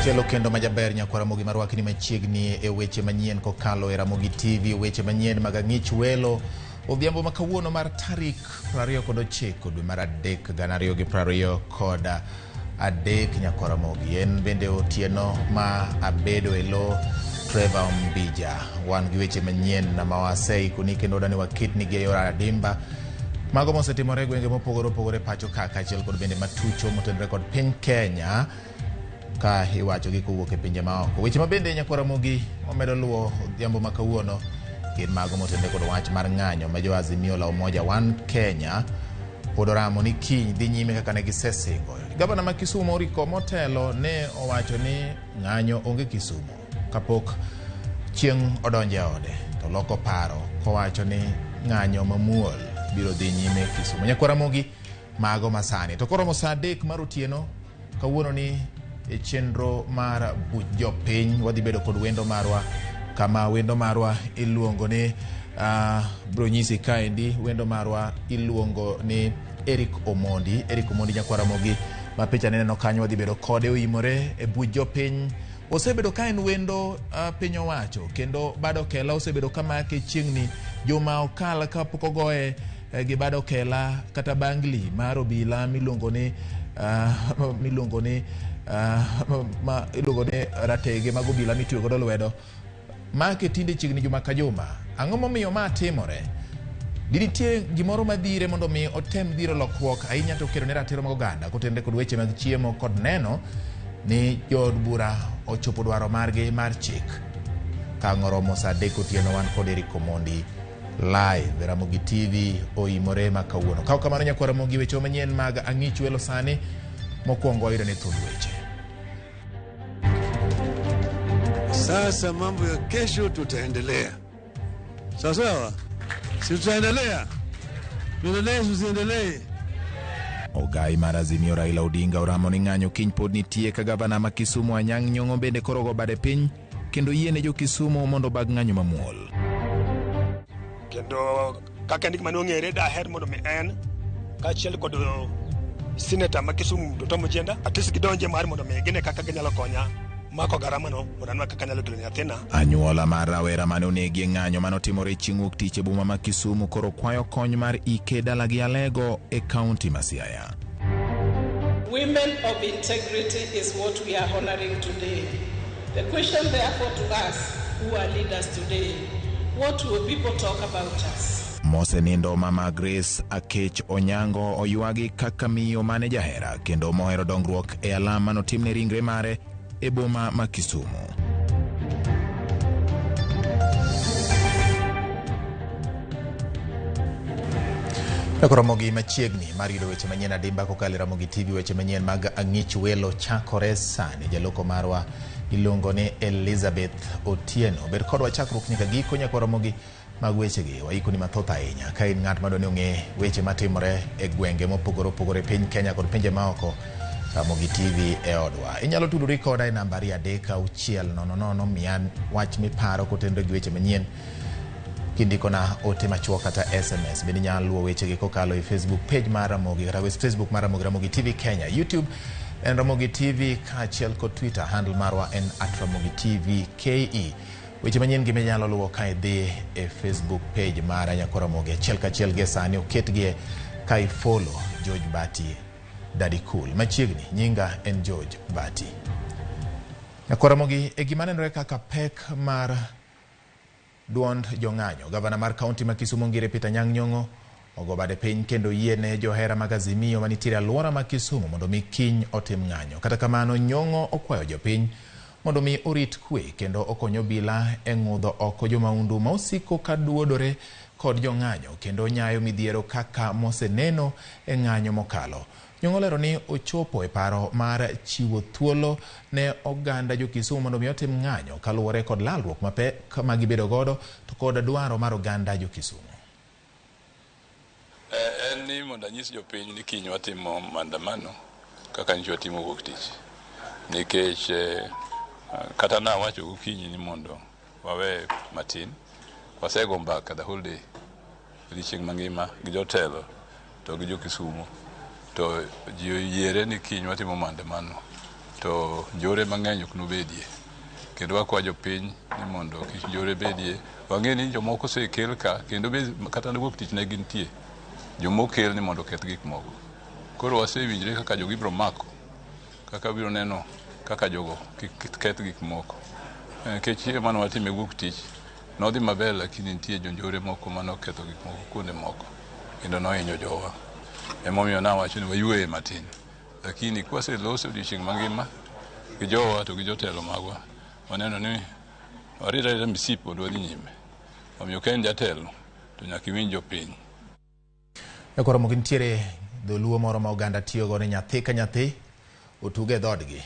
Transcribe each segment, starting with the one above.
Chielo kendo majaber nyakwar Ramogi marwakni machiegni e weche manyien kokalo e Ramogi TV, weche manyien mag ang'ich welo odhiambo ma kawuono mar tarik 29 dwe mar 3 2023 nyakwar Ramogi. En bende otieno ma abedo e lo Trevor Ombija. Wan gi weche manyien ma waseikoni kendo wadwani waketnigi e yor adimba mago mosetimore e gwenge mopogore opogore pacho ka kaachiel kod bende matucho motenore kod piny Kenya ka iwacho gi kowuok e pinje maoko. Weche ma bende nyakwar Ramogi wamedo luwo odhiambo ma kawuono gin mago motenore kod wach mar ng'anyo ma jo Azimio la Umoja One Kenya pod oramo ni kiny dhi nyime kaka ne gisesingo. Gavana ma Kisumu Oriko motelo ne owacho ni ng'anyo onge Kisumu kapok chieng' odonjo e ode to loko paro kowacho ni ng'anyo mamuol biro dhi nyime Kisumu. Nyakwar Ramogi mago masani. To koromo saa 3 mar otieno kawuono ni e chenro mar buch jopiny wadhi bedo kod wendo marwa kama wendo marwa iluongo ni bro nyisi kaendi wendo marwa iluongo ni Eric Omondi. Eric Omondi nyakwar Ramogi ma picha nineno kanyo wadhi bedo kode oimore e buch jopiny. Osebedo ka en wendo piny owacho kendo bad okela osebedo ka make chieng'ni juma okal kapok ogoye gi bad okela kata bangli mar obila miluongo ni miluongo ni ma iluongo ni ratege mag obila mitiyo godo lwedo make tinde chiegni juma ka juma. Ang'o momiyo ma timore? Nitie gimoro madhire mondo mi otem dhiro lokruok ahinya to kedo ne ratiro mag oganda kotenore kod weche mag chiemo kod neno ni jood bura ochopo dwaro margi mar chik. Ka ang' oromo saa 3 otieno wan kod Eric Omondi live e Ramogi TV oimore ma kawuono. Kaw kamano nyakwar Ramogi weche manyien mag ang'ich welo sani mokwongo wayudo ni thund weche. Sasa mambo ya kesho tutaendelea. Sawa sawa, si tutaendelea? Tuendelee, tusiendelee? Ogai mar Azimio Raila Odinga oramo ni ng'anyo kiny pod nitie ka gavana ma Kisumu Anyang' Nyong'o bende koro ogo bade piny kendo yiene jo Kisumu mondo obag ng'anyo mamuol. Kendo kaka en gima nong'ere daher mondo mi en kaachiel kod seneta ma Kisumu Dr. Ojienda at least gidonje mar mondo mi gine kaka ginyalo konya mako garama no mondo anwa kaka anyalo kelo nyathina. Anyuola mar rawera mane onegi e ng'anyo mane otimore chieng' wuok tich e boma ma Kisumu koro kwayo kony mar ike dalagi Alego e kaunti ma Siaya. Women of integrity is what we are honoring today. The question therefore to us who are leaders today, what will people talk about us? Mosenindo Mama Grace Akech Onyango oywagi kaka miyo mane jahera kendo mohero dongruok e alam manotimne ringre mare e boma ma Kisumu. Ramogi machiegni mar yudo weche manyien adimba kokalo e Ramogi TV weche manyien mag ang'ich welo chakore sani. Jaloko marwa iluongo ni Elizabeth Otieno. Bed kodwa chakruok nyaka giko nyakwar Ramogi mag wechegi waikoni mathoth ahinya. Ka in ng'at madwa ni ong'e weche matimore e gwenge mopogore opogore e piny Kenya kod pinje maoko, Ramogi TV e odwa. Inyalo tudori koda e namba 3 6 0 0 miya wach miparo kotenore gi weche manyien kindikona ote machuok kata SMS. Bende inyalo luwo wechegi kokalo e Facebook page mar Ramogi kata Facebook mar Ramogi, Ramogi TV Kenya. YouTube en Ramogi TV kaachiel kod Twitter handle marwa en @RamogiTVKE. Weche manyien gi minyalo luwo ka idhi e Facebook page mara nyakwar Ramogi achiel kachiel gi sani oketgi ka ifollow George Bati Daddy Cool. Machiegni nyinga en George Bati. Nyakwar Ramogi e gima nenore kaka pek mar duond jong'anyo. Gavana mar kaunti ma Kisumu Ngire Peter Anyang' Nyong'o ogo bade piny kendo yiene johera mag Azimio manitiere alwora ma Kisumu mondo mi kiny otim ng'anyo. Kata kamano Nyong'o okwayo jopiny mondo mi orit kwe kendo okony obila e ng'udho oko jomaundu ma osiko ka duodore kod jong'anyo kendo nyayo midhiero kaka moseneno e ng'anyo mokalo. Nyong'o lero ni ochopo e paro mar chiwo thuolo ne oganda jo Kisumu mondo mi otim ng'anyo kaluwore kod lalruok mapek ma gibedo godo to kod dwaro mar oganda jo Kisumu. En ni mondo anyis jopiny ni kiny watimo maandamano kaka nyocha watimo wuok tich. Nikech kata nawacho gokinyi ni mondo wawe matin, wasego mbaka the whole day odiochieng' mangima gi jotelo to gi jo Kisumu to ji oyiere ni kiny watimo maandamano. to njore mang'eny ok nobedie. Kendo wakwa jopiny ni mondo kik njore bedie. Wang'e ni jomoko osekel ka kendo be kata wuok tich ne gintie. Jomokel ni mondo oketh gik moko. Koro wasewinjre kaka jogi biro mako, kaka biro neno kaka jogo kik keth gik moko. Nikech chieng' mane watime wuok tich, nodhi maber lakini nitie jonjore moko manoketho gik moko kuonde moko kendo nohinyo jowa. Emomiyo nawacho ni wayueye matin. Lakini kwaseloso odiochieng' mangima gi jowa to gi jotelo magwa, waneno ni warit arita misip mondo wadhi nyime. Omiyo ka in jatelo to nyaka iwinj jopiny. E koro nitiere dholuo moro ma oganda tiyogo ni nyathi ka nyathi otuge dhoodgi.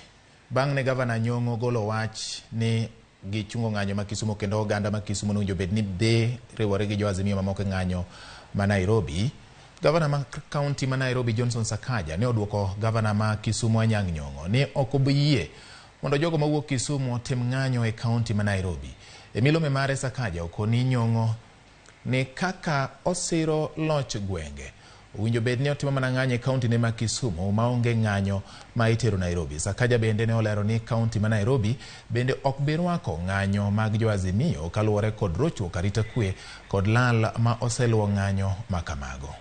Bang' ne gavana Nyong'o golo wach ni gichungo ng'anyo ma Kisumu kendo oganda ma Kisumu nowinjo bed ni dhi riwore gi jo Azimio mamoko e ng'anyo ma Nairobi. Gavana ma kaunti ma Nairobi Johnson Sakaja ne oduoko gavana ma Kisumu Anyang' Nyong'o ni ok obi yie mondo jogo mawuok Kisumu otim ng'anyo e kaunti ma Nairobi. E milome mare Sakaja okoni Nyong'o ni kaka osiro loch gwenge owinjo bed ni otimo mana ng'anyo e kaunti ne ma Kisumu maonge ng'anyo ma itero Nairobi. Sakaja bende ne olero ni kaunti ma Nairobi bende ok bi rwako ng'anyo mag jo Azimio kaluwore kod rochruok arita kwe kod lal ma oseluwo ng'anyo ma kamago.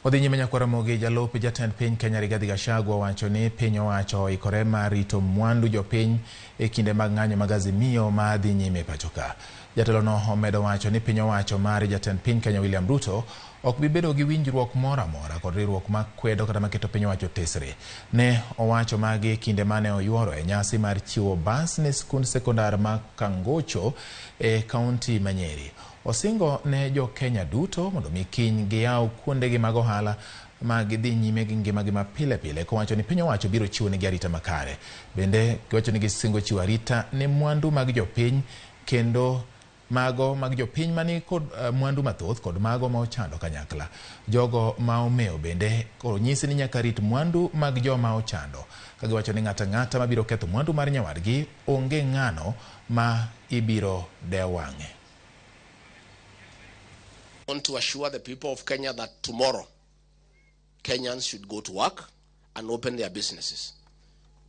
Odhi nyime nyakwar Ramogi, jalup jatend piny Kenya Rigathi Gachagua owacho ni piny owacho oikore mar rito mwandu jopiny e kinde mag ng'anyo mag Azimio ma dhi nyime e pacho ka. Jatelono omedo wacho ni piny owacho mar jatend piny Kenya William Ruto ok bi bedo gi winjruok moro amora kod riwruok makwedo kata maketo piny owacho tesre. Ne owacho magi kinde mane oyuoro e nyasi mar chiwo bas ne skund sekondar ma Kangocho e kaunti ma Nyeri. Osingo ne jo Kenya duto mondo mi kiny giyaw kuondegi mag ohala ma gidhi nyime gi ngimagi ma pile pile kowacho ni piny owacho biro chiwo negi arita makare. Bende giwacho ni gisingo chiwo arita ne mwandu mag jopiny kendo mago mag jopiny mani kod mwandu mathoth kod mago ma ochando kanyakla. Jogo ma omewo bende koro nyisi ni nyaka rit mwandu mag joma ochando ka giwacho ni ng'ato ang'ata mabiro ketho mwandu mar nyawadgi onge ng'ano ma ibiro dew wang'e. I want to assure the people of Kenya that tomorrow Kenyans should go to work and open their businesses.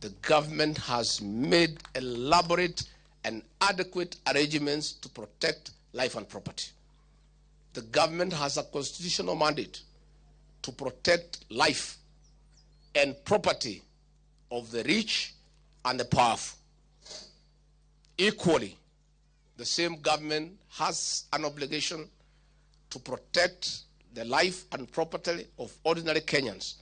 The government has made elaborate and adequate arrangements to protect life and property. The government has a constitutional mandate to protect life and property of the rich and the powerful. Equally, the same government has an obligation to protect the life and property of ordinary Kenyans,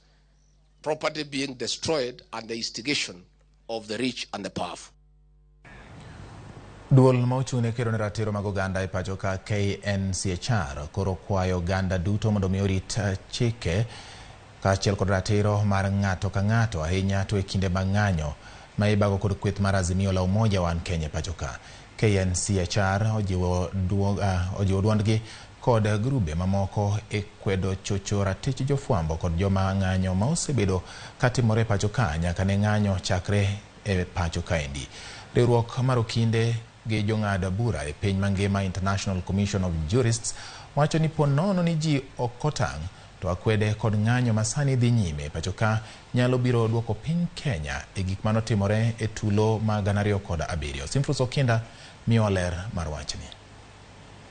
property being destroyed at the instigation of the rich and the powerful. Duol ma ochung' ne kedo ne ratiro mag oganda e pacho ka KNCHR koro kwayo oganda duto mondo mi orit chike kaachiel kod ratiro mar ng'ato ka ng'ato ahinya to e kinde mag ng'anyo ma ibago kod kweth mar Azimio la Umoja One Kenya e pacho ka. KNCHR ojiwo duondgi kod grube mamoko e kwedo chocho ratich jofwambo kod joma ng'anyo ma osebedo katimore e pacho ka nyaka ne ng'anyo chakre e pacho kaendi. Riwruok mar okinde gi jong'ad bura e piny mangima International Commission of Jurists wacho ni po nono ni ji ok otang' to akwede kod ng'anyo masani dhi nyime e pacho ka nyalo biro duoko piny Kenya e gik manotimore e tulo mag 2007. Simfrus Okinda miyo ler mar wachni.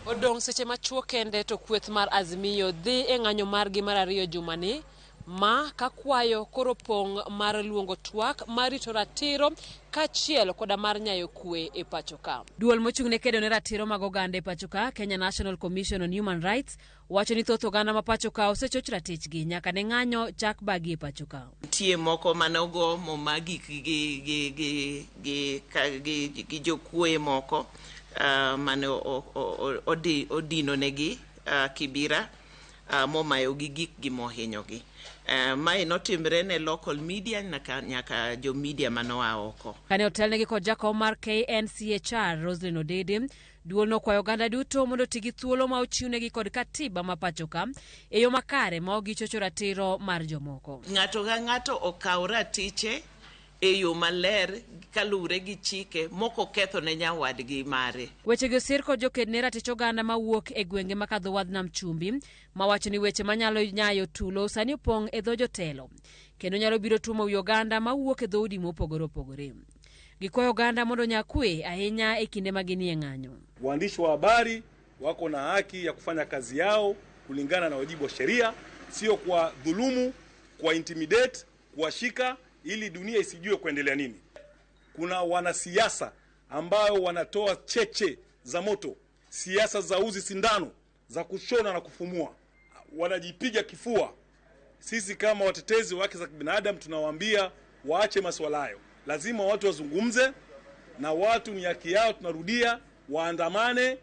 Odong' seche machuok kende to kweth mar Azimio dhi e ng'anyo margi mar ariyo jumani ma kakwayo koro pong' mar luongo twak mar rito ratiro kaachiel koda mar nyayo kwe e pacho ka. Duol mochung' ne kedo ne ratiro mag oganda e pacho ka, Kenya National Commission on Human Rights, wacho ni thoth oganda ma pacho ka osechoch ratichgi nyaka ne ng'anyo chak bagi e pacho ka. Nitie moko mane ogo moma gik gi jokuoye moko mane odino negi Kibira momayogi gikgi mohinyogi. Mae notimre ne local media nyaka jo media manoa oko. Kane otelnegi kod jakom mar KNCHR Roselyn Odede, duol nokwayo oganda duto mondo oti gi thuolo ma ochiwnegi kod katiba ma pacho ka e yo makare ma ok gichocho ratiro mar jomoko. Ng'ato ka ng'ato okaw ratiche e yo maler kaluwre gi chike moko ketho ne nyawadgi mare. Wechegi osir kod joked ne ratich oganda mawuok e gwenge makadho wadh nam chumbi mawacho ni weche manyalo nyayo tulo sani opong' e dho jotelo kendo nyalo biro tuomo wi oganda mawuok e dhoudi mopogore opogore. Gikwayo oganda mondo onya kwe ahinya e kinde ma ginie ng'anyo. Waandishi wa habari wako na haki ya kufanya kazi yao kulingana na wajibu wa sheria, sio kwa dhulumu, kwa intimidate, kuwashika ili dunia isijue kuendelea nini. Kuna wanasiasa ambao wanatoa cheche za moto, siasa za uzi sindano, za kushona na kufumua, wanajipiga kifua. Sisi kama watetezi wa haki za kibinadamu tunawaambia waache masuala hayo. Lazima watu wazungumze na watu, ni haki yao, tunarudia, waandamane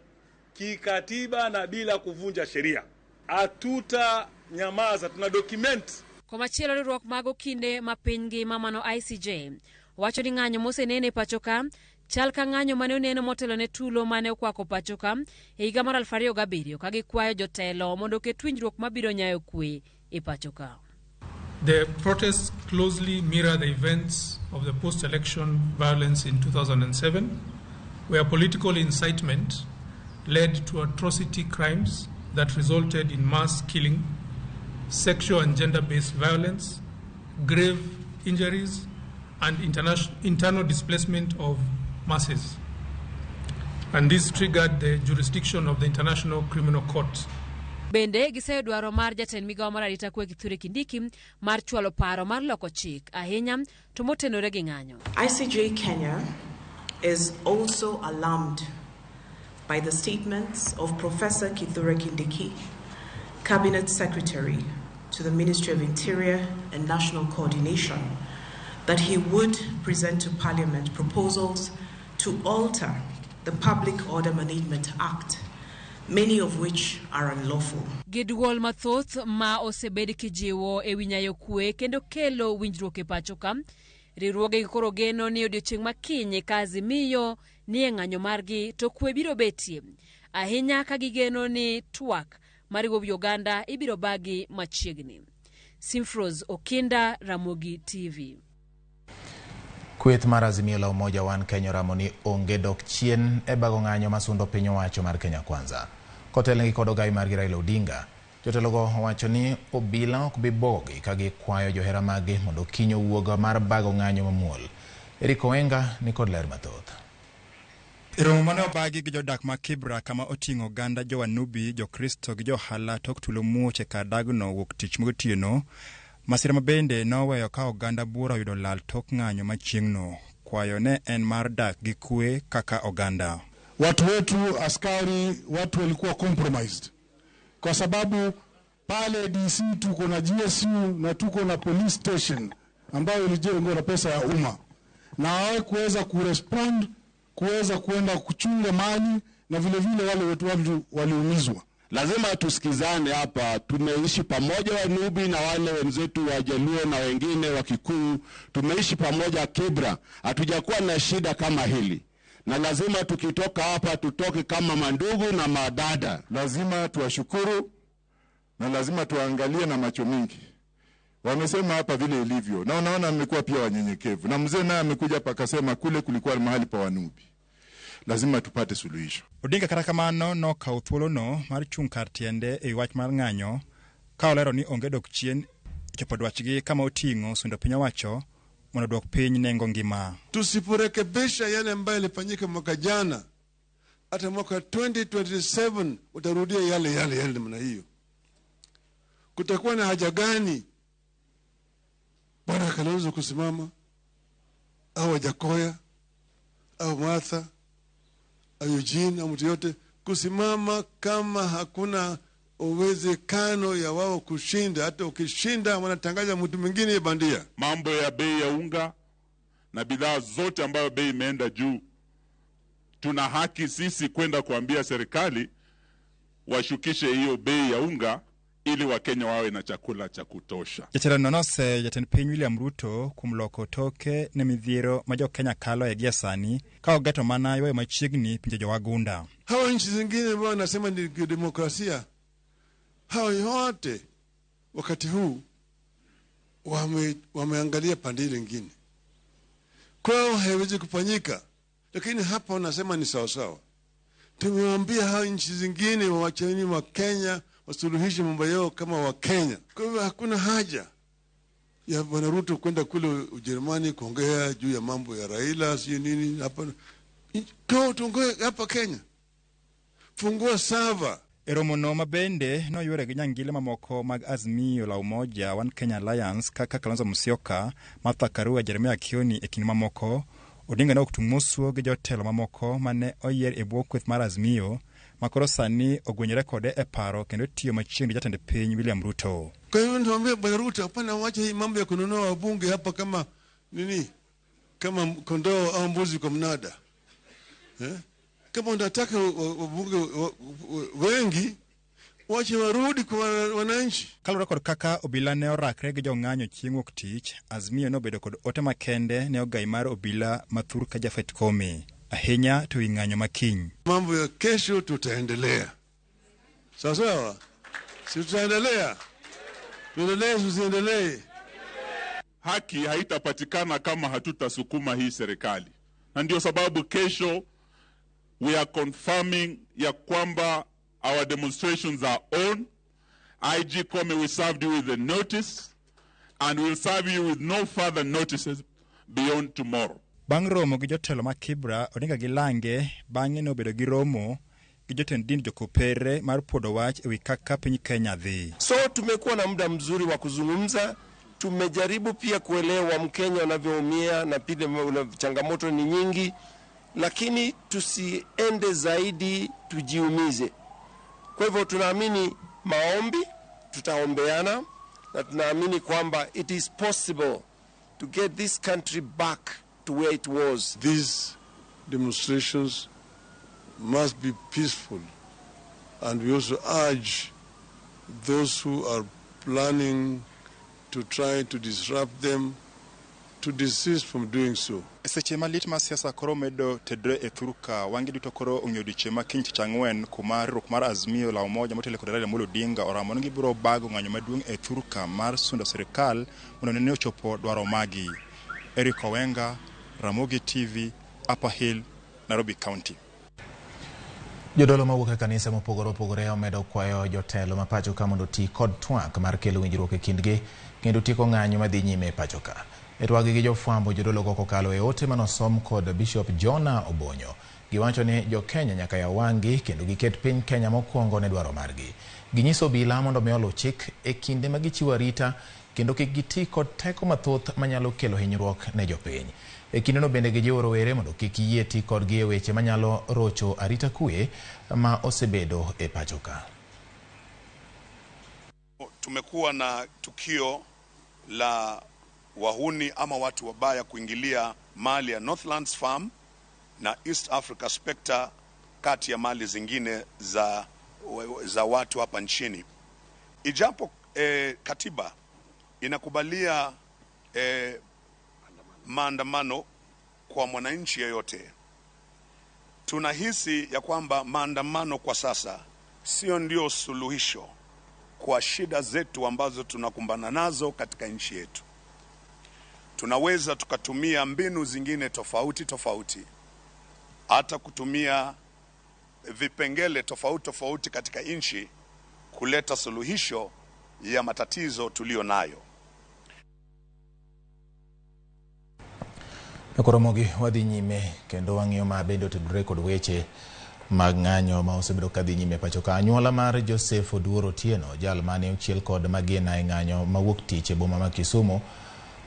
kikatiba na bila kuvunja sheria. Hatutanyamaza, tuna document. Komachielo riwruok mag okinde ma piny ngima mano ICJ wacho ni ng'anyo mosenene e pacho ka chal ka ng'anyo mane oneno motelo ne tulo mane okwako pacho ka e higa mar 2007 ka gikwayo jotelo mondo oket winjruok mabiro nyayo kwe e pacho ka. The protests closely mirror the events of the post-election violence in 2007, where political incitement led to atrocity crimes that resulted in mass killing, sexual and gender-based violence, grave injuries, and internal displacement of masses. And this triggered the jurisdiction of the International Criminal Court. Bende giseyo dwaro mar jatend migawo mar arita kwe Kithure Kindiki mar chwalo paro mar loko chik ahinya to motenore gi ng'anyo. ICJ Kenya is also alarmed by the statements of Professor Kithure Kindiki, Cabinet Secretary to the Ministry of Interior and National Coordination, that he would present to Parliament proposals to alter the Public Order Management Act, many of which are unlawful. Gi duol mathoth ma osebed kijiwo e wi nyayo kwe kendo kelo winjruok e pacho ka, riwruoge koro geno ni odiochieng' ma kiny ka Azimio ni e ng'anyo margi to kwe biro betie ahinya ka gigeno ni twak mariwo wi oganda ibiro bagi machiegni. Simfros Okinda, Ramogi TV. Kweth mar Azimio la Umoja One Kenya oramo ni onge dok chien e bago ng'anyo masundo piny owacho mar Kenya Kwanza. Kotelnegi kod ogai margi Raila Odinga, jotelogo owacho ni obila ok bi bogi ka gikwayo johera maggi mondo kiny owuog mar bago ng'anyo mamuol. Eric Oenga ni kod ler mathoth. Romo mane obagi gi jodak ma Kibra kama oting'o oganda jo-Wanubi, Jokristo gi johala tok tulo muoch e kar dagno wuok tich gotieno. Masira ma bende noweyo ka oganda buora oyudo lal tok ng'anyo machieng'no. Kwayo ne en mar dak gi kwe kaka oganda. Watu wetu askari, watu walikuwa compromised kwa sababu pale DC tuko na GSU na tuko na police station ambayo ilijengwa na pesa ya umma, na hawakuweza kurespond, kuweza kuenda kuchunga mali, na vile vile wale watu waliumizwa. Lazima tusikizane hapa. Tumeishi pamoja Wanubi na wale wenzetu wa Jaluo na wengine wa Kikuyu, tumeishi pamoja Kibra, hatujakuwa na shida kama hili, na lazima tukitoka hapa tutoke kama mandugu na madada. Lazima tuwashukuru na lazima tuangalie na macho mingi. Wamesema hapa vile ilivyo, na unaona mmekuwa pia wanyenyekevu, na mzee naye amekuja hapa akasema kule kulikuwa mahali pa Wanubi. Lazima tupate suluhisho. Odinga kata kamano nokawo thuolono mar chung' kar tiende e wach mar ng'anyo ka olero ni onge dok chien e chopo dwachgi kama oting'o sundo piny owacho mondo odwok piny nengo ngima. Tusiporekebisha yale ambayo yalifanyika mwaka jana, hata mwaka 2027 utarudia yale yale yale namna hiyo. Kutakuwa na haja gani Bwana Kalonzo kusimama au Wajakoya au Martha au Eugene au mtu yote kusimama kama hakuna uwezekano ya wao kushinda? Hata ukishinda wanatangaza mtu mwingine bandia. Mambo ya bei ya unga na bidhaa zote ambayo bei imeenda juu, tuna haki sisi kwenda kuambia serikali washukishe hiyo bei ya unga ili Wakenya wawe na chakula cha kutosha. Jatelo no noseyo jatend piny William Ruto kuom loko toke ne midhiero ma jo-Kenya kaloe gie sani ka ogeto mana ywayo machiegni pinje jowagunda. Hawa nchi zingine ambao wanasema ni demokrasia, hao yote wakati huu wameangalia pande ile nyingine. Kwao haiwezi kufanyika, lakini hapa wanasema ni sawasawa. Tumewaambia hao nchi zingine wawacheni wa Kenya wasuluhishe mambo yao kama Wakenya. Kwa hivyo hakuna haja ya Bwana Ruto kwenda kule Ujerumani kuongea juu ya mambo ya Raila sio nini hapa. Kwa tuongee hapa Kenya, fungua sava. E romono ma bende noywere gi nyangile mamoko mag Azimio la Umoja One Kenya Alliance kaka Kalonzo Musyoka, Martha Karua, Jeremiah Kioni e kind mamoko. Odinga ne ok tung' mosuo gi jotelo mamoko mane oyier e bwo kweth mar Azimio ma koro sani ogwenyore kode e paro kendo tiyo machiegni gi jatend piny William Ruto. Kwa hivyo nitamwambia Bwana Ruto, hapana, wacha hii mambo ya kununua wabunge hapa kama nini, kama kondoo au mbuzi kwa mnada eh? Kama unataka wabunge wengi, wache warudi kwa wananchi. Kaluwore kod kaka obila ne orakre gi jong'anyo chieng' wuok tich, Azimio nobedo kod ote makende ne ogai mar obila ma thurka Japhet Koome, ahinya to wi ng'anyo ma kiny. Mambo ya kesho tutaendelea, sawa sawa, si tutaendelea, tuendelee, tusiendelee. Haki haitapatikana kama hatutasukuma hii serikali, na ndio sababu kesho we are confirming ya kwamba our demonstrations are on. IG Koome, we served you with a notice and we'll serve you with no further notices beyond tomorrow. Bang' romo gi jotelo ma Kibra, Odinga gi Lange bang'e nobedo gi romo gi jotend din jokopere mar puodo wach ewi kaka piny Kenya dhi. So tumekuwa na muda mzuri wa kuzungumza, tumejaribu pia kuelewa Mkenya anavyoumia na pia changamoto ni nyingi, lakini tusiende zaidi tujiumize. Kwa hivyo tunaamini maombi, tutaombeana na tunaamini kwamba it is possible to get this country back to where it was. These demonstrations must be peaceful, and we also urge those who are planning to try to disrupt them to desist from doing so. Seche malit mar siasa koro medo tedre e thurka, wang'e duto koro ong'eyo odiechieng' ma kiny tich ang'wen kuma riwruok mar Azimio la Umoja motelo kod Raila Amolo Odinga oramo ni gibiro bago ng'anyo maduong' e thurka mar sundo sirikal mondo ne ni ochopo dwaro magi. Eric Owenga, Ramogi TV, Upper Hill, Nairobi County. Jodolo mawuok e kanisa mopogore opogore omedo kwayo jotelo ma pacho ka mondo oti kod twak mar kelo winjruok e kindgi kendo tieko ng'anyo madhi nyime e pacho ka. E twagi gi jofwambo, jodolo go kokalo e ote manosom kod Bishop Jonah Obonyo, giwacho ni jo-Kenya nyaka yaw wang'gi kendo giket piny Kenya mokwongo ne dwaro margi. Ginyiso obila mondo mi oluw chik e kinde ma gichiwo arita kendo kik giti kod teko mathoth manyalo kelo hinyruok ne jopiny. E kindeno bende gijiwo rowere mondo kik yie ti kodgi e weche manyalo rocho arita kwe ma osebedo e pacho ka. Tumekuwa na tukio la wahuni ama watu wabaya kuingilia mali ya Northlands Farm na East Africa Spectre kati ya mali zingine za watu hapa nchini. Ijapo katiba inakubalia maandamano kwa mwananchi yeyote, tunahisi ya kwamba maandamano kwa sasa sio ndio suluhisho kwa shida zetu ambazo tunakumbana nazo katika nchi yetu. Tunaweza tukatumia mbinu zingine tofauti tofauti, hata kutumia vipengele tofauti tofauti katika nchi kuleta suluhisho ya matatizo tulio nayo. Koromogi wadhi nyime kendo wang'iyo ma bende otudore kod weche mag ng'anyo ma osebedo ka dhi nyime pacho ka. Anyuola mar Joseph Oduor Otieno, jal mane ochiel kod magina e ng'anyo mawuok tich e boma ma Kisumu,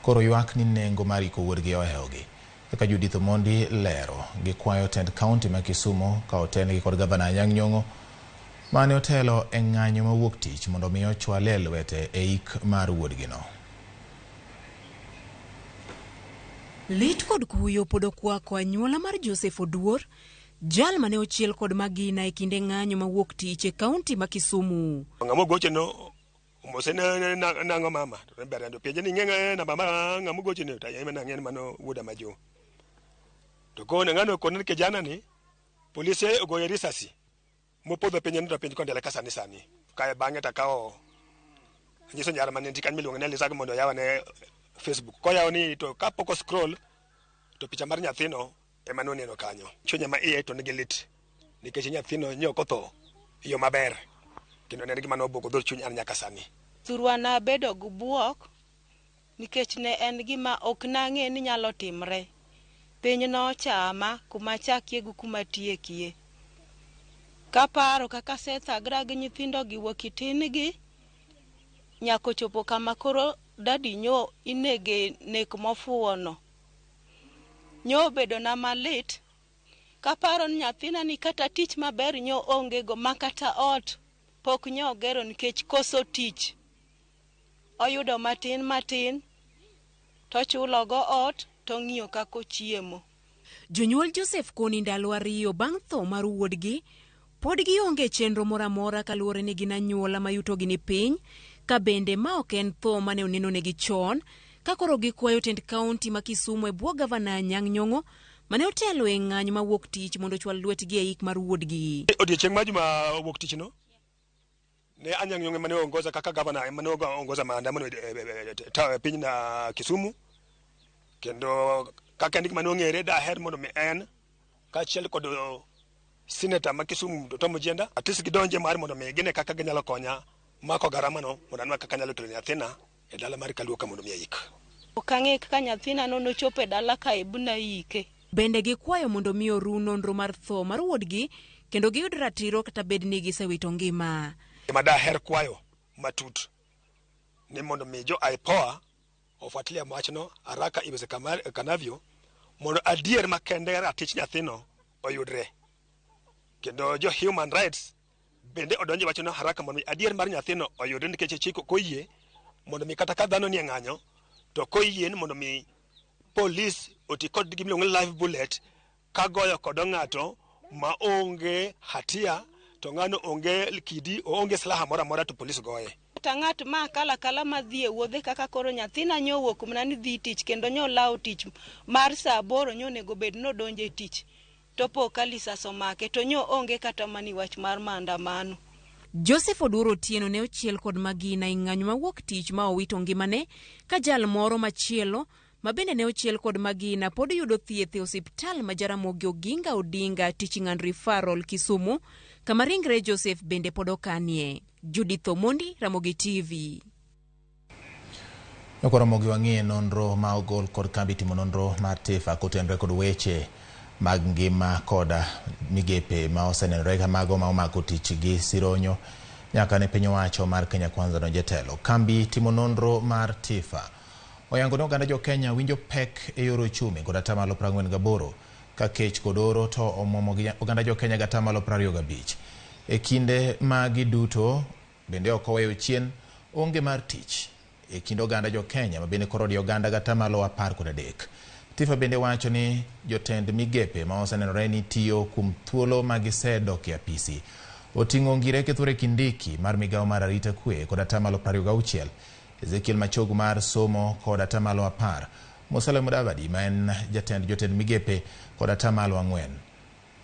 koro ywak ni nengo mar iko wuodgi ohewogi. Kaka Judith Omondi lero, gikwayo tend kaunti ma Kisumu ka otelnegi kod gavana Anyang' Nyong'o mane otelo e ng'anyo mawuok tich mondo mi ochwale lwete e ik mar wuodgino. Lit kod kuyo pod okwako anyuola mar Joseph Oduor, jal mane ochiel kod magina e kinde ng'anyo mawuok tich e kaunti ma Kisumu. Ng'ama ogoche no omose nang'o mama to ber ndo penje ni ng'e na mama ng'ama ogoche ni to ayema nang'e mano wuoda majo. To kone ng'ano kone kijana ni polise ogoye risasi mopodho penje ni to penj kondele ka sani sani. Kae bang'e takawo anyiso nyara mane nitie kanyo miluongo ni Elisa mondo oyawane Facebook. Koyawo ni to kapok o scroll To picha mar nyathino ema noneno kanyo. Chunya ma iye to nigi lit nikech nyathino nyo ok otho e yo maber kendo ne en gima nobwogo dhood chuny an nyaka sani. Thurwa nabedo gi buok nikech ne en gima ok nang'e ni nyalo timre. Piny nochama kuma achakie gi kuma atiekie. Kaparo kaka asethagra gi nyithindo gi wuok e tin gi nyaka ochopo kama koro dadi nyo inege nek mofuwo no. Nyo obedona malit kaparo ni nyathina ni kata tich maber nyo onge go ma kata ot pok nyo ogero nikech koso tich. Oyudo matin matin tochulo go ot tong'iyo kaka ochiemo. Jonyuol Joseph Kony ndalo 2 bang' tho mar wuodgi pod gionge chenro moro amora kaluwore ni gin anyuola ma yutogi ni piny ka bende ma ok en tho mane onenonegi chon ka koro gikwayo tend kaunti ma Kisumu e bwo gavana Anyang' Nyong'o mane otelo e ng'anyo ma wuok tich mondo ochwal lwetgi e ik mar wuodgi. Odiechieng' mar juma wuok tich no ne Anyang' Nyong'o mane ongoza kaka gavana mane ongoza maandamano e piny na Kisumu kendo kaka en gima nong'ere daher mondo mi en kaachiel kod senator ma Kisumu Tom Ojienda at least gidonje mar mondo mi gine kaka ginyalo konya mako garama no mondo anwa kaka anyalo tero nyathina e dala mar Kaluo ka mondo mi ayik. Ok ang'e kaka nyathina no nochopo e dala ka ebuna ike. Bende gikwayo mondo mi oru nonro mar tho mar wuodgi kendo giyud ratiro kata bed ni gisewito ngima. Gima daher kwayo matut ni mondo mi jo IPOA ofuatilia wachno haraka iwezekanavyo mondo adier makende ratich nyathino oyudre. Kendo jo human rights bende odonje wachno haraka mondo mi adier mar nyathino oyudre nikech chik ok oyie mondo mi kata ka dhano nie ng'anyo to ok oyie ni mondo mi polis oti kod gima iluongo ni live bullet ka goyo kodo ng'ato ma onge hatia to ng'ano onge kidi oonge silaha moro amora to polis goye. Kata ng'at ma kala kala madhi e wuodhe kaka koro nyathina nyo owuok mana ni dhi tich kendo nyo olawo tich mar saa 8 nyo onego bed nodonjo e tich to po ka lisas omake to nyo onge kata mani wach mar maandamano. Joseph Oduor Otieno ne ochiel kod magina e ng'anyo ma wuok tich ma owito ngimane ka jal moro machielo ma bende ne ochiel kod magina pod yudo thieth e osiptal ma Jaramogi Oginga Odinga Teaching and Referral Kisumu kama ringre Joseph bende pod okanie. Judith Omondi, Ramogi TV. Koro Ramogi wang'iye nonro ma ogol kod kambi timo nonro mar TIFA kotenore kod weche mag ngima kod migepe ma osenenore ka mago ma omako tich gi sironyo nyaka ne piny owacho mar Kenya Kwanza donjo e telo. Kambi timo nonro mar TIFA oyango ni oganda jo Kenya winjo pek e yor uchumi kod 48% ka kech kod oro to omuomo oganda jo Kenya gi 25%. E kinde magi duto bende ok oweyo chien onge mar tich e kind oganda jo Kenya ma bende koro odiyo oganda gi 13%. TIFA bende wacho ni jotend migepe ma osenenore ni tiyo kuom thuolo ma gisedok e apisi oting'o Ngire Kithure Kindiki mar migawo mar arita kwe kod 26%, Ezekiel Machogu mar somo kod 10%, Musalia Mudavadi ma en jatend jotend migepe kod 4%.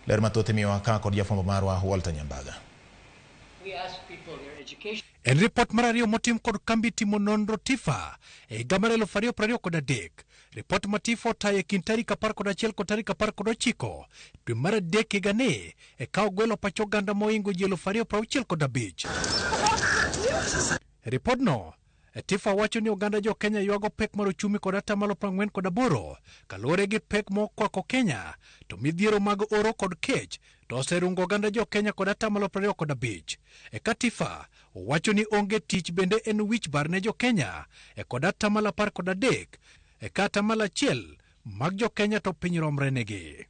Ler mathoth imiyowa ka kod jafwambo marwa Walter Nyambaga. En ripot mar ariyo motim kod kambi timo nonro TIFA e higa mar 2023. Ripot ma TIFA otayo e kind tarik 11 kod tarik 19 dwe mar adek higani e ka ogwelo pach oganda mohingo ji 2,065. E ripodno, TIFA wacho ni oganda jo Kenya ywago pek mar uchumi kod 48% kaluwore gi pek mokwako Kenya to midhiero mag oro kod kech to oserungo oganda jo Kenya kod 25%. Eka TIFA wacho ni onge tich bende en wich bar ne jo Kenya e kod 13% eka 1% mag jo Kenya to piny romre negi.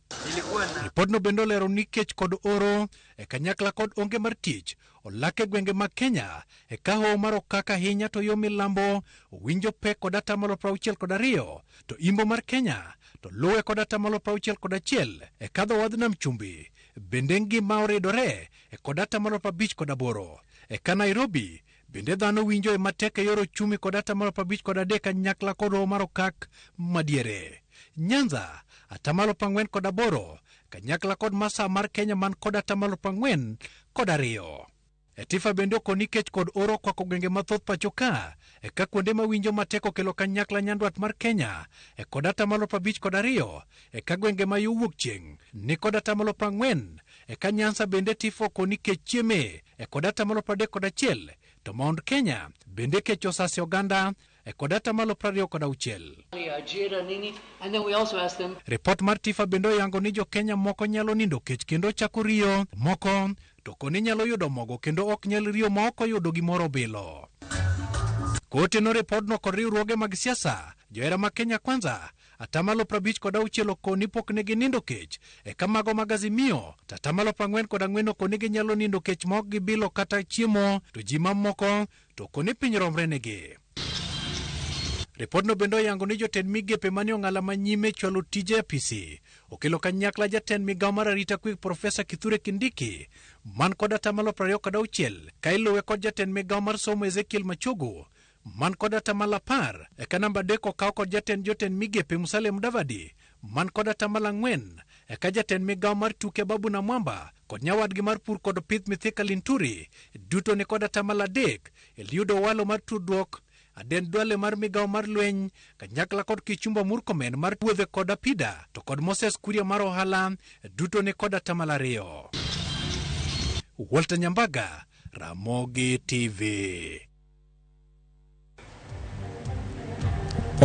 Ripodno bende olero ni kech kod oro e kanyakla kod onge mar tich olak e gwenge mag Kenya e ka hoho mar okak ahinya to yo milambo winjo pek kod 62% to imbo mar Kenya to luwe kod 61% e kadho wadh nam chumbi bende ngima oridore e kod 58% e ka Nairobi bende dhano winjo e matek e yor ochumi kod 53% kanyakla kod hoho mar okak madiere. Nyanza 48% kanyakla kod masa mar Kenya man kod 42%. TIFA bende okoni kech kod oro okwako gwenge mathoth pacho ka, ka kuonde ma winjo matek okelo kanyakla nyandwat mar Kenya kod atamalo 52, ka gwenge ma yo wuok chieng' ni kod atamalo 40, ka Nyanza bende TIFA okoni kech chieme kod atamalo 31, to Mount Kenya bende kech osase oganda kod atamalo 26. Ripot mar TIFA bende oyango ni jo Kenya moko nyalo nindo kech kendo chako riyo, moko to koni nyalo yudo mogo kendo ok nyal riyo ma ok oyudo gimoro bilo. Koteno ripodno kod riwruoge mag siasa, johera ma Kenya Kwanza, atamalo 56 okoni pok ne ginindo kech, eka mago mag Azimio, to atamalo 44 okoni ginyalo nindo kech ma ok gibilo kata chiemo, to ji mamoko to okoni piny romre negi. Ripodno bende oyango ni jotend migepe mane ong'ala ma nyime chwalo tije e apisi okelo kanyakla jatend migawo mar arita kwe Profesa Kithure Kindiki man kod atamalo 26 ka iluwe kod jatend migawo mar somo Ezekiel Machogu man kod atamalo 10, eka namba 3 okaw kod jatend jotend migepe Musalia Mudavadi man kod atamalo 4, eka jatend migawo mar tuke Babu Namwamba kod nyawadgi mar pur kod pith Mithika Linturi duto ni kod atamalo 3, Eliud Owalo mar tudruok, Aden Duale mar migawo mar lweny, kanyakla kod Kipchumba Murkomen mar wuodhe kod Apida, to kod Moses Kuria mar ohala, duto ni kod atamalo 2. Walter Nyambaga, Ramogi TV.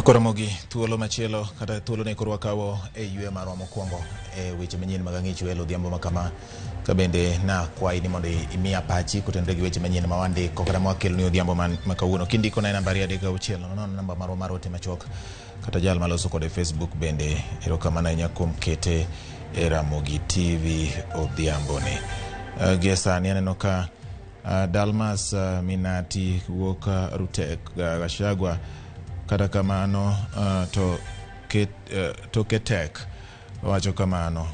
Ramogi, thuolo machielo kata thuolo ne koro wakawo e ywe marwa mokwongo e weche manyien mag ang'ich welo odhiambo ma kama, ka bende na kwayi ni mondo imiya pachi kotenore gi weche manyien ma wandiko kata ma wakelo ni odhiambo ma kawuono. Kindiko na e namba 236 nono namba marwa mar ote machuok kata jal maloso kode Facebook bende erokamano ahinya kuom kete e Ramogi TV odhiambo ni. Gie sani aneno ka Dalmas Minati wuok Rutek Gachagua, kata kamano to ketek wacho kamano,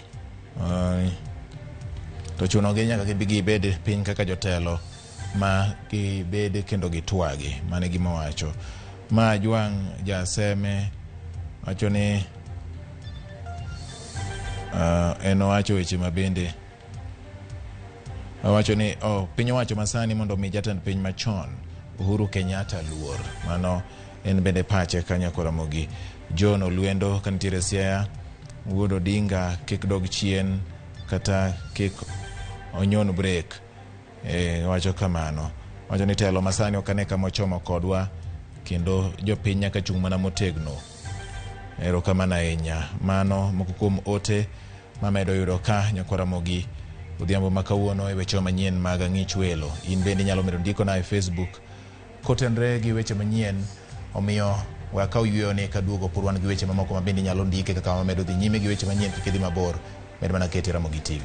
to chunogi nyaka gibed piny kaka jotelo ma gibed kendo gitwagi. Mano e gima owacho. Ma Jwang' Jaseme wacho ni en owacho weche ma bende owacho ni piny owacho masani mondo omi jatend piny machon Uhuru Kenyatta luor. Mano en bende pache kanyo Ramogi. John Olwendo kanitiere Siaya, Wuod Odinga kik dog chien kata kik onyon brek. Wacho kamano. Wacho ni telo masani ok ane kama ochomo kodwa kendo jopiny nyaka chung' mana motegno. Erokamano ahinya. Mano moko kuom ote mamedo yudo ka nyakwa Ramogi odhiambo ma kawuono e weche manyien mag ang'ich welo. In bende inyalo medo ndiko na e Facebook kotenre gi weche manyien, omiyo we akaw yweyo ni kaduogo pod wan gi weche mamoko ma bende inyalo ndike kaka wamedo dhi nyime gi weche manyien. Kik idhi mabor, med mana kete Ramogi TV.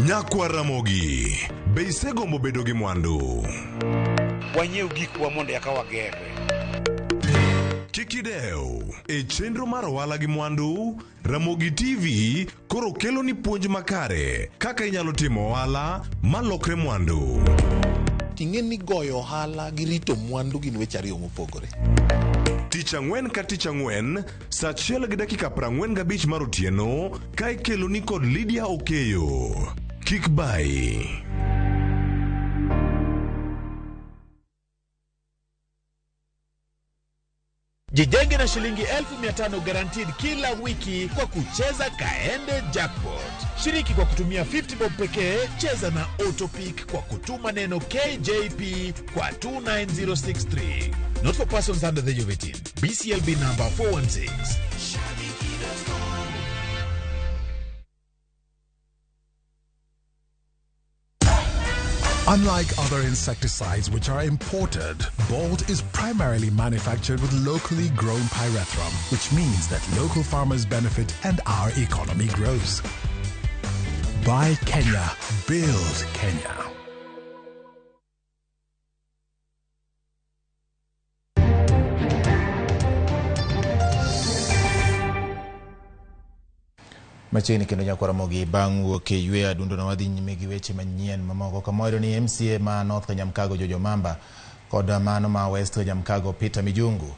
Nyakwa Ramogi, be isegombo bedo gi mwandu? Wanyiew gikwa mondo eka wagerre. Kik idew, e chenro mar ohala gi mwandu, Ramogi TV koro kelo ni puonj makare kaka inyalo timo ohala malokre mwandu. Ting'e ni goyo ohala gi rito mwandu gin weche ariyo mopogore. Tich ang'wen ka tich ang'wen, saa 1:45 mar otieno, ka ikelo ni kod Lydia Okeyo. Kik bayi. Jijenge na shilingi 500,000 guaranteed kila wiki kwa kucheza Kaende Jackpot. Shiriki kwa kutumia 50 bob pekee. Cheza na Autopick kwa kutuma neno KJP kwa 29063. Not for persons under the age of 18. BCLB number 416. Unlike other insecticides which are imported, Bolt is primarily manufactured with locally grown pyrethrum, which means that local farmers benefit and our economy grows. Buy Kenya, build Kenya. Machiegni kendo nyakwa Ramogi bang' wuok e yweyo adundo no wadhi nyime gi weche manyien mamoko kamoro ni MCA ma North Kanyamkago Jojo Mamba kod mano ma West Kanyamkago Peter Mijungu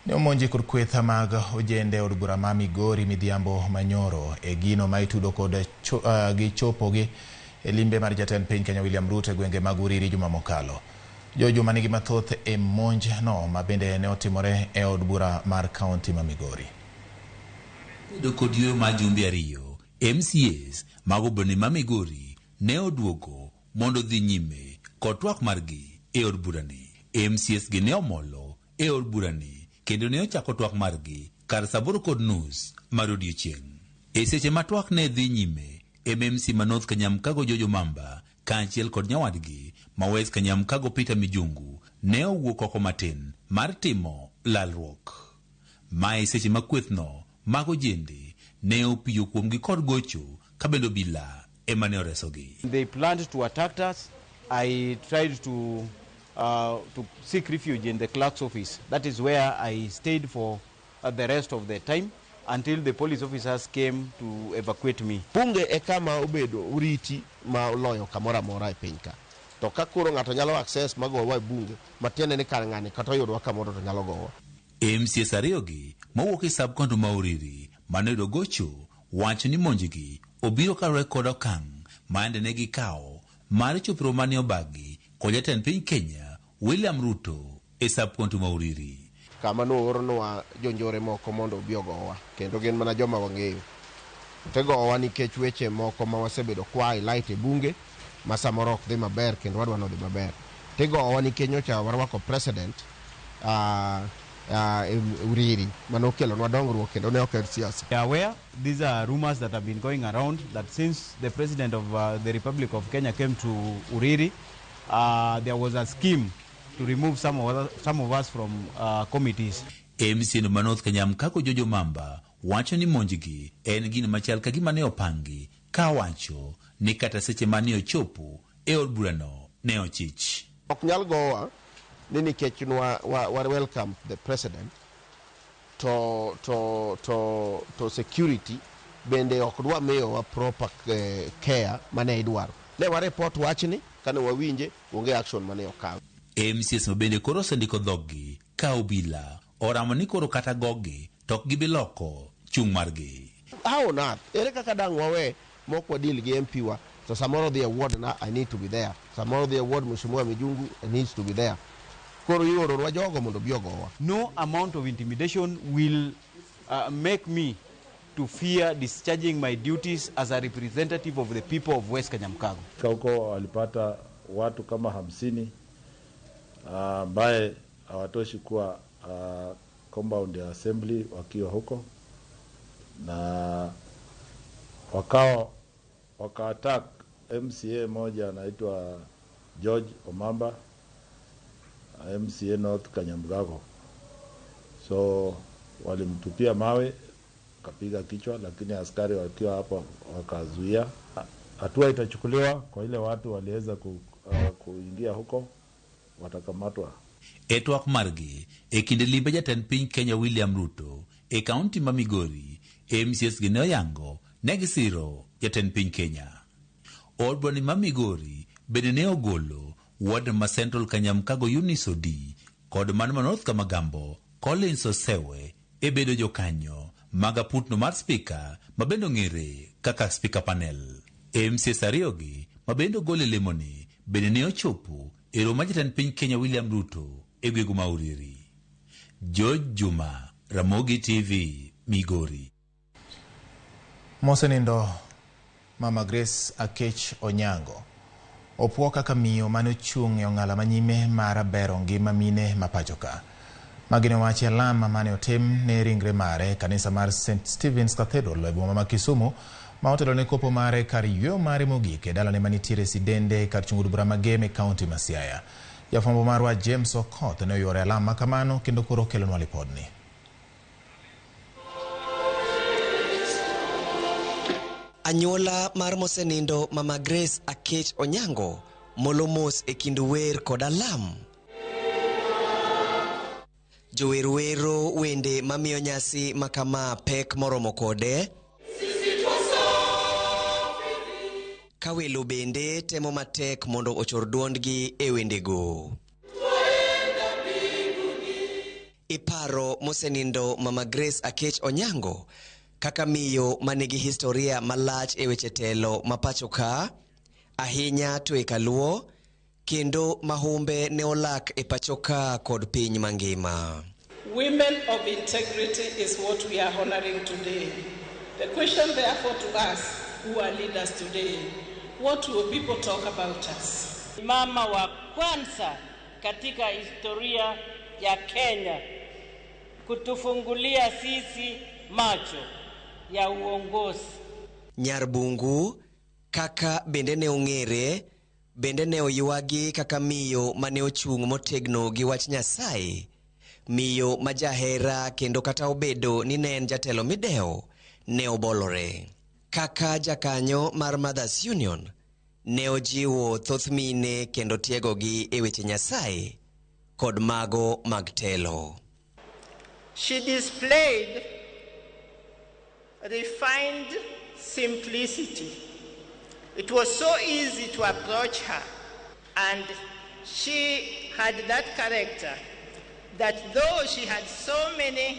ne omonji kod kweth mag ojende od bura ma Migori midhiambo manyoro e gino ma itudo kod gi chopogi e limbe mar jatend piny Kenya William Ruto e gwenge mag Uriri juma mokalo. Jojo manigi mathoth e monj no ma bende ne otimore e od bura mar kaunti ma Migori. Kedo kod yweyo mar jumbe ariyo, MCAs mag obwone ma Migori ne oduogo mondo dhi nyime kod twak margi e od burani. MCAs gi ne omolo e od burani kendo ne ochako twak margi kar saa 8:30 mar odiechieng'. E seche ma twak ne dhi nyime, MMC ma North Kanyamkago Jojo Mamba kaachiel kod nyawadgi ma West Kanyamkago Peter Mijungu ne owuok oko matin mar timo lalruok. Mae seche ma kwethno mag ojende ne opiyo kuomgi kod gocho ka bende obila ema ne oresogi. They planned to attack us. I tried to seek refuge in the clerk's office. That is where I stayed for the rest of the time until the police officers came to evacuate me. Bunge e kama obedo uriti ma oloyo kamoro amora e piny ka. To ka koro ng'ato nyalo access magowa e bunge, matiende ni kar ng'ani kata oyudwa kamoro to nyalo gowa. MCAs ariyogi mowuok e sub-county ma Uriri mane oyudo gocho wacho ni monjgi obiro kaluwore kod okang' ma yande ne gikawo mar chopo romo mane obagi kod jatend piny Kenya William Ruto e sub-county ma Uriri. Kama nooronwa jonjore moko mondo obi ogowa, kendo gin mana joma wang'eyo. Tigowa nikech weche moko ma wasebedo kwa highlight e bunge ma samoro ok dhi maber kendo wadwa ni odhi maber. Tigowa nikech nyocha warwako president Uriri manokelonwa dongruok kendo ne ok en siasa. We are aware these are rumors that have been going around that since the president of the Republic of Kenya came to Uriri, there was a scheme to remove some of us from committees. MCA ma North Kanyamkago Jojo Mamba wacho ni monjgi en gino machal ka gima ne opangi ka wacho ni kata seche mane ochopo e od burano ne ochich. Ok nyal gowa ni nikech wa welcome the president to security bende ok dwa miyowa proper care mane idwaro. Ne wa report wachni kane wawinje onge action mane okaw. MCAs ma bende koro osendiko dhoggi ka obila oramo ni koro kata gogi to ok gibi loko chung' margi. How on earth ere kaka dang' wawe mok wadil gi MP wa to samoro dhi e ward na I need to be there, samoro dhi e ward Mheshimiwa Mijungu needs to be there. Koro ioronwa jogo mondo obi ogowa. No amount of intimidation will make me to fear discharging my duties as a representative of the people of West Kanyamkago. Huko walipata watu kama 50 ambaye hawatoshi kuwa compound ya assembly wakiwa huko, na waka attack MCA moja anaitwa George Omamba, MCA North Kanyamkago. So walimtupia mawe kapiga kichwa, lakini askari wakiwa hapo wakazuia. Hatua itachukuliwa kwa ile watu waliweza kuingia huko watakamatwa. E twak margi e kinde limbe jatend piny Kenya William Ruto e kaunti ma Migori, MCAs gi ne oyango ne gisiro jatend piny Kenya. Od bura ma Migori bende ne ogolo ward ma Central Kanyamkago Eunice Odi kod mano ma North Kamagambo Collins Osewe e bedo jokanyo mag aputno mar spika ma bende ong'ere kaka speaker panel. MCAs ariyogi ma bende ogol e lemoni bende ne ochopo e romo mar jatend piny Kenya William Ruto e gwenge ma Uriri. George Juma, Ramogi TV, Migori. Mosenindo Mama Grace Akech Onyango opuo kaka miyo mane ochung' e ong'ala manyime mar bero ngima mine ma pacho ka. Magi ne owachi e alam mane otim ne ringre mare e kanisa mar St. Stephen's Cathedral e boma ma Kisumu ma otelo ne kopo mare kar yweyo mare mogik e dalane manitiere Sidende kar chung' od bura ma Gem e kaunti ma Siaya. Jafwambo marwa James Okoth ne oyuoro e alam ma kamano kendo koro okelonwa lipodni. Anyuola mar mosenindo Mama Grace Akech Onyango molo mos e kind wer kod alam. Jower wero wende mamiyo nyasi ma kama pek moromo kode. Ka welo bende temo matek mondo ochor duondgi e wendego. Iparo mosenindo Mama Grace Akech Onyango kaka miyo manigi historia malach e weche telo ma pacho ka, ahinya to e kaluo, kendo mahumbe ne olak e pacho ka kod piny mangima. Women of integrity is what we are honoring today. The question therefore to us who are leaders today, what will people talk about us? Mama wa kwanza katika historia ya Kenya kutufungulia sisi macho ya uongozi. Nyar Bungu kaka bende ne ong'ere, bende ne oywagi kaka miyo mane ochung' motegno gi wach Nyasaye, miyo ma jahera kendo kata obedo ni ne en jatelo midewo, ne obolore. Kaka jakanyo mar Mothers Union, ne ojiwo thoth mine kendo tiegogi e weche Nyasaye kod mago mag telo. She displayed refined simplicity. It was so easy to approach her, and she had that character that though she had so many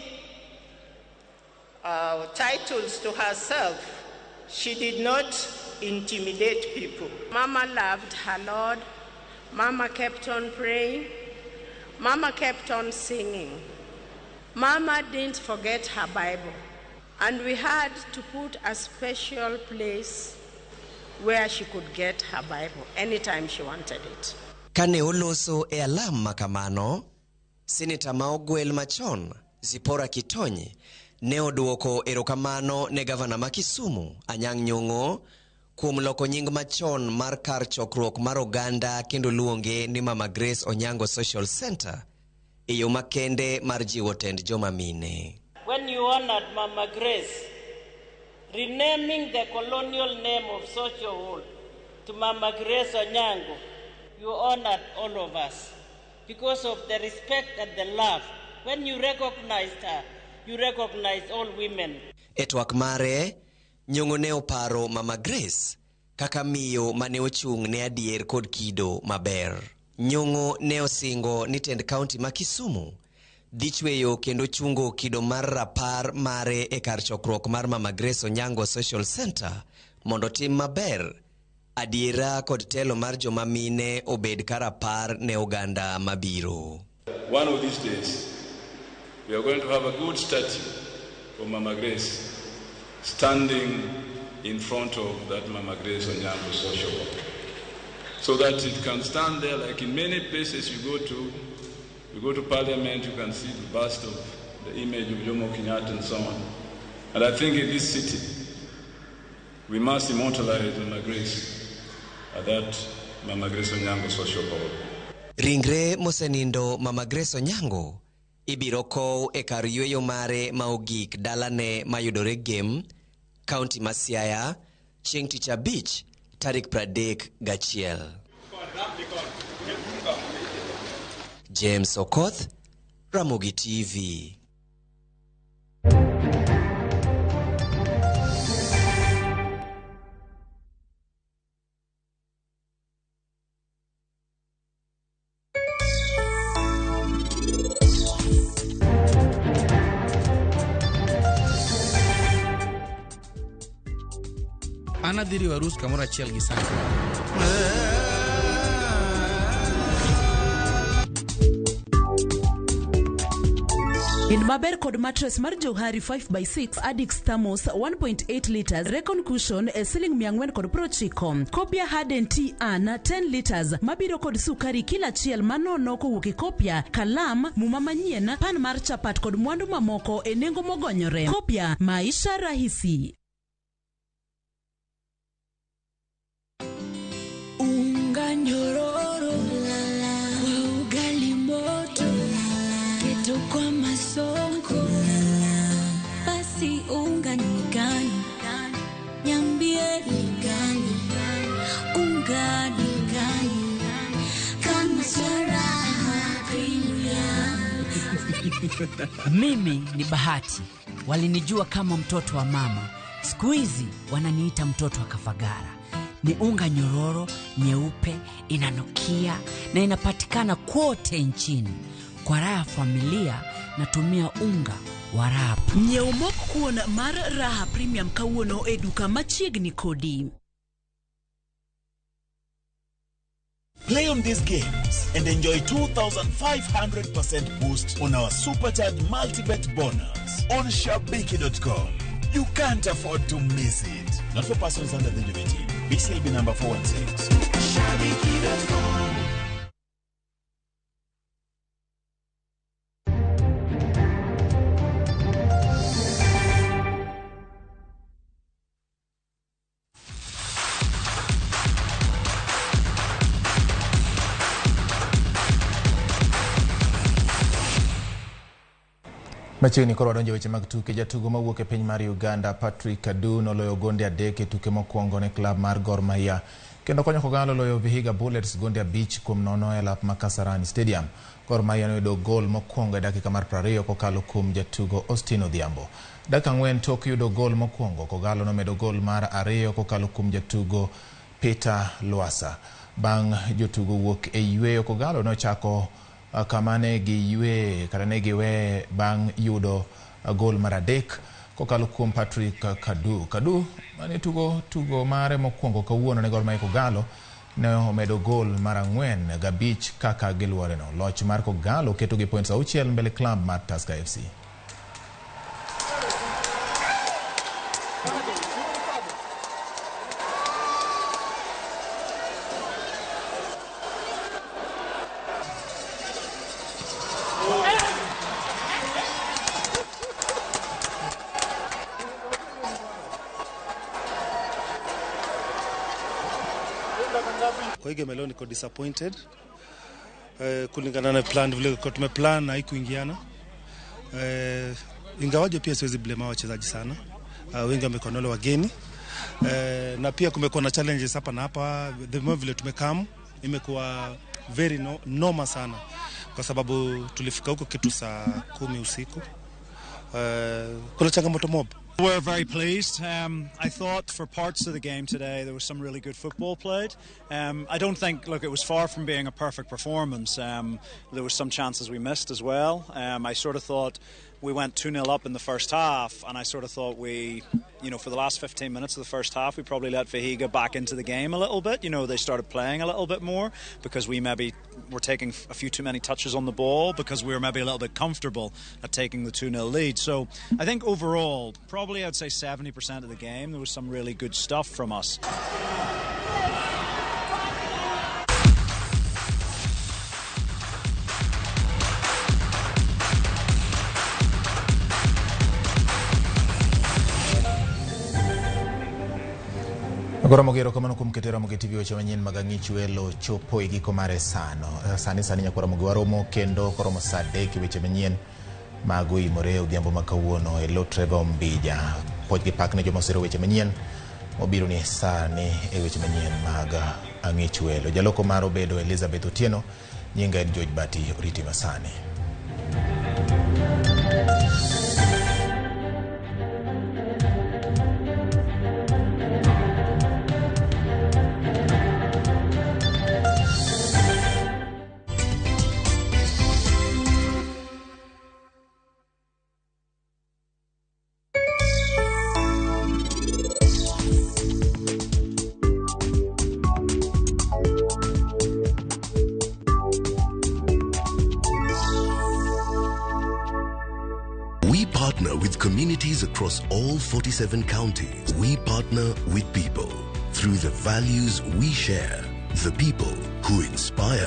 titles to herself, she did not intimidate people. Mama loved her Lord. Mama kept on praying. Mama kept on singing. Mama didn't forget her Bible. And we had to put a special place where she could get her Bible anytime she wanted it. Kane oloso e alam ma kamano, Seneta ma ogwel machon Zipporah Kittony ne oduoko erokamano ne gavana ma Kisumu Anyang' Nyong'o kuom loko nying machon mar kar chokruok mar oganda kendo luonge ni Mama Grace Onyango Social Center e yo makende mar jiwo tend joma mine. When you honored Mama Grace, renaming the colonial name of Social Hall to Mama Grace Onyango, you honored all of us because of the respect and the love. When you recognized her, you recognized all women. E twak mare, Nyong'o ne oparo Mama Grace kaka miyo mane ochung' ne adier kod kido maber. Nyong'o ne osingo ni tend kaunti ma Kisumu dhi chweyo kendo chungo kido mar rapar mare e kar chokruok mar Mama Grace Onyango Social Center mondo tim maber, adiera kod telo mar joma mine obed ka rapar ne oganda mabiro. One of these days, we are going to have a good statue for Mama Grace standing in front of that Mama Grace Onyango Social Hall, so that it can stand there like in many places you go to. You go to Parliament, you can see the bust of the image of Jomo Kenyatta and so on. And I think in this city, we must immortalize Mama Grace at that Mama Grace Onyango Social Hall. Ringre mosenindo Mama Grace Onyango ibiro kow e kar yweyo mare ma ogik dalane mayudore Gem, kaunti ma Siaya, chieng' tich abich tarik 31. James Okoth, Ramogi TV. An adhi riwo arus kamoro achiel gi Sandra. In maber kod mattress mar Johari 5x6 Adix Thermos 1.8 liters Recon cushion e siling 490. Kopia Harden Tea An 10 liters mabiro kod sukari kila achiel manono kowuok e Kopia, kalam, muma manyien, pan mar chapat kod mwandu mamoko e nengo mogonyore. Kopia, maisha rahisi. Unga nyororo kwa ugali moto, keto kwa masonko, basi unga ni gani? Niambie ni gani? Unga ni gani? Kama Raha Premium. Mimi ni Bahati, walinijua kama mtoto wa mama, siku hizi wananiita mtoto wa Kafagara. Ni unga nyororo, nyeupe, inanukia na inapatikana kote nchini. Kwa raha ya familia natumia unga wa Raha. Nyiew mok kuon mar Raha Premium kawuono e duka machiegni kodi. Play on these games and enjoy 2,500% boost on our supercharged multibet bonus on Shabiki.com. You can't afford to miss it. Not for persons under the age of 18. BCLB number 416. Shabiki.com. Machiegni koro wadonjo weche mag tuke. Jatugo mawuok e piny mar Uganda Patrick Kadu noloyo gonde 3 e tuke mokwongo ne klab mar Gor Mahia kendo konyo Kogalo loyo Vihiga Bullets gonde 5-0 e lap ma Kasarani Stadium. Gor Mahia noyudo gol mokwongo e dakika mar 20 kokalo kuom jatugo Austin Odhiambo. Dakika 4 tok yudo gol mokwongo, Kogalo nomedo gol mar 2 kokalo kuom jatugo Peter Lwasa. Bang' jotugo wuok e yweyo, Kogalo nochako kama ne giywe kata ne giwe bang' yudo gol mar 3 kokalo kuom Patrick Kadu. Kadu mane tugo mare mokwongo kawuono ne Gor Mahia Kogalo ne omedo gol mar 4 gi 5 kaka giluoreno. Loch mar Kogalo keto gi points 6 mbele klab mar Tusker FC. Kwa hii game leo niko disappointed kulingana na plan vile kwa tumeplan haikuingiana. Ingawaje pia siwezi blame wachezaji sana. Wengi wamekuwa nalo wageni. Na pia kumekuwa na challenges hapa na hapa. The more vile tumekam imekuwa very noma sana kwa sababu tulifika huko kitu saa 10 usiku. Kuna changamoto mob. We're very pleased. I thought for parts of the game today there was some really good football played. I don't think, look, it was far from being a perfect performance. There were some chances we missed as well. I sort of thought we went 2-0 up in the first half, and I sort of thought we, you know, for the last 15 minutes of the first half, we probably let Vihiga back into the game a little bit. You know, they started playing a little bit more because we maybe were taking a few too many touches on the ball because we were maybe a little bit comfortable at taking the 2-0 lead. So I think overall, probably I'd say 70% of the game, there was some really good stuff from us. Goromo gero kamano kuom keto Ramogi TV weche manyien mag ang'ich welo chopo e giko mare sano. Sani nyakwa Ramogi waromo kendo koromo saa 3 weche manyien mag oimore odhiambo ma kawuono e lo Trevor Mbija. Puoch gi pak ne joma osero weche manyien obiro ni sani e weche manyien mag ang'ich welo. Jaloko mar obedo Elizabeth Otieno, nyinga en George Bati, oriti masani. partner with communities across all 47 counties. We partner with people through the values we share, the people who inspire